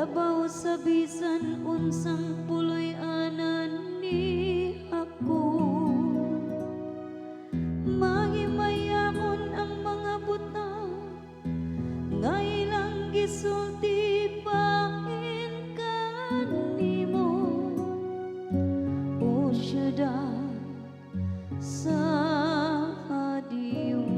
Labaw sa bisan unsang puloy-anan ni Jacob. Mahimayakon ang mga butang nga ilang gisulti bahin kanimo, o syudad sa Dios.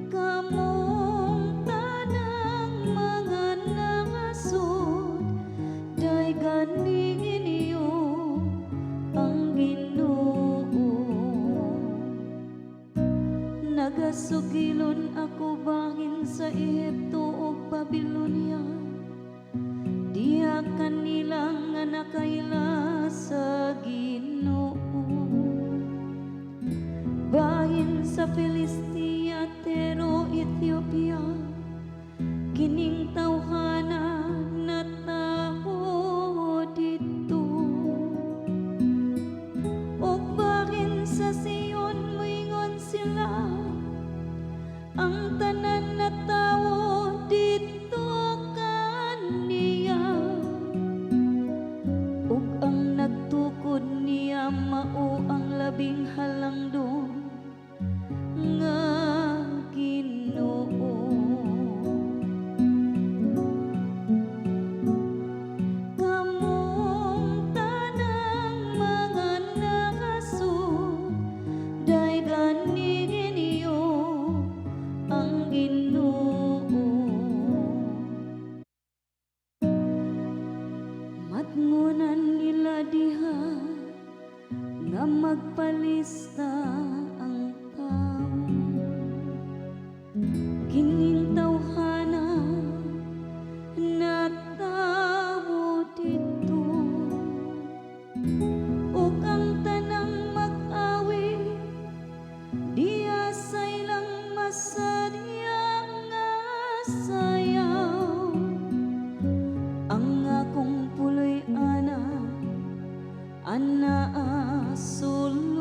Kamong tanang mga nasod, daygan ninyo ang Ginoo. Nagasugilon ako bahin sa Ehipto ug Babylonia, diha kanila nga nakaila sa Ginoo. Bahin sa Filistia, Tiro, Ethiopia, kining tawhana natawo didto. Ug bahin sa Sion, moingon sila, ang tanan na tawo didto kaniya. Ug ang nagtukod niya mao ang labing halangdon nga Ginoo. Kamong tanang mga nasod, daygan ninyo ang Ginoo. Matngunan nila diha nga magpalista ang tao. Kining tawhana natawo didto. Ug ang tanang mag-awi diha sa ilang masadya nga sayaw. Ang akong puloy-anan anaa sulod.